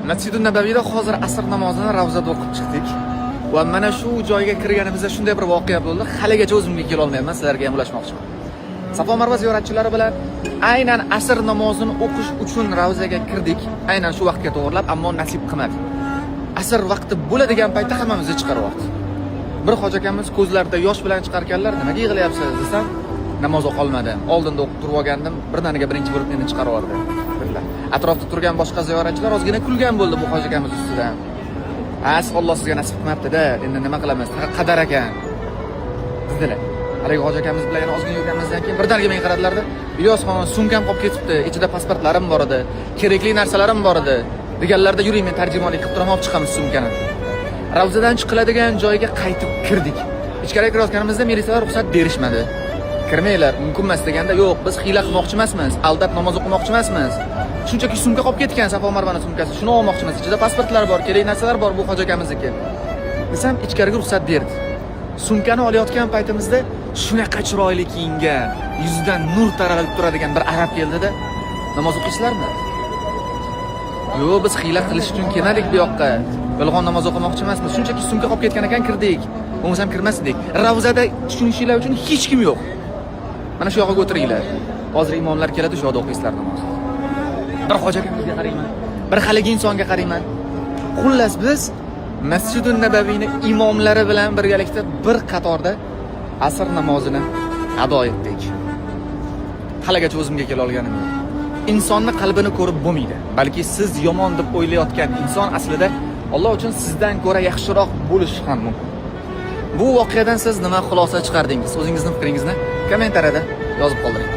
Masjidun Nabaviyda hozir asr namozini ravzada o'qib chiqdik. Va mana shu joyga kirganimizda shunday bir voqea bo'ldi. Haligacha o'zimga kela olmayapman, sizlarga ham ulashmoqchiman. Safo Marva ziyoratchilari bilan aynan asr namozini o'qish uchun ravzaga kirdik. Aynan shu vaqtga to'g'rilab, ammo nasib qilmadi. Asr vaqti bo'ladigan paytda hammamizni chiqarib yubordi. Bir hoji akamiz ko'zlarida yosh bilan chiqarkanlar, "Nimaga yig'layapsiz?" desam, "Namoz o'qolmadim. Oldinda o'qib turib olgandim, birdaniga birinchi bo'lib meni chiqarib yubordi", dedilar. Atrofda turgan boshqa ziyoratchilar ozgina kulgan bo'ldi bu hoji akamiz ustidan. "As, Alloh sizga nasib qilmabdi-da, endi nima qilamiz? Qadar ekan", dedilar. Haligi hoji akamiz bilan yana ozgina yurganimizdan keyin birdaniga menga qaradilarda, "Ilyosxon, sumkam qolib ketibdi, ichida pasportlarim bor edi, kerakli narsalarim bor edi", deganlarida, "Yuring, men tarjimonlik qilib turaman, olib chiqamiz sumkani". Ravzadan chiqiladigan joyga qaytib kirdik. Ichkariga kirayotganimizda militsiyalar ruxsat berishmadi. "Kirmanglar, mumkin emas", deganda, "Yo'q, biz hiyla qilmoqchi emasmiz, aldab namoz o'qimoqchi emasmiz. Shunchaki sumka qolib ketgan, Safo Marvani sumkasi, shuni olmoqchimiz. Ichida pasportlar bor, kerakli narsalar bor bu hoji akamizniki", desam, ichkariga ruxsat berdi. Sumkani olayotgan paytimizda shunaqa chiroyli kiyingan, yuzidan nur taralib turadigan bir arab keldida, "Namoz o'qiysizlarmi?" "Yo'q, biz hiyla qilish uchun kelmadik bu yoqqa. Yolg'on namoz o'qimoqchi emasmiz. Shunchaki sumka qolib ketgan ekan, kirdik. Bo'lmasam kirmas edik. Ravzada, tushunishinglar uchun, hech kim yo'q. Mana shu yoqqa o'tiringlar. Hozir imomlar keladi, shu yoqda o'qiysizlar namoz". Bir hoji akamizga qarayman, bir haligi insonga qarayman. Xullas, biz Masjidun Nabaviyni imomlari bilan birgalikda bir qatorda asr namozini ado etdik. Haligacha o'zimga kela olganim yo'q. Insonni qalbini ko'rib bo'lmaydi. Balki siz yomon deb o'ylayotgan inson aslida Alloh uchun sizdan ko'ra yaxshiroq bo'lishi ham mumkin. Bu voqeadan siz nima xulosa chiqardingiz? O'zingizni fikringizni kommentariyada yozib qoldiring.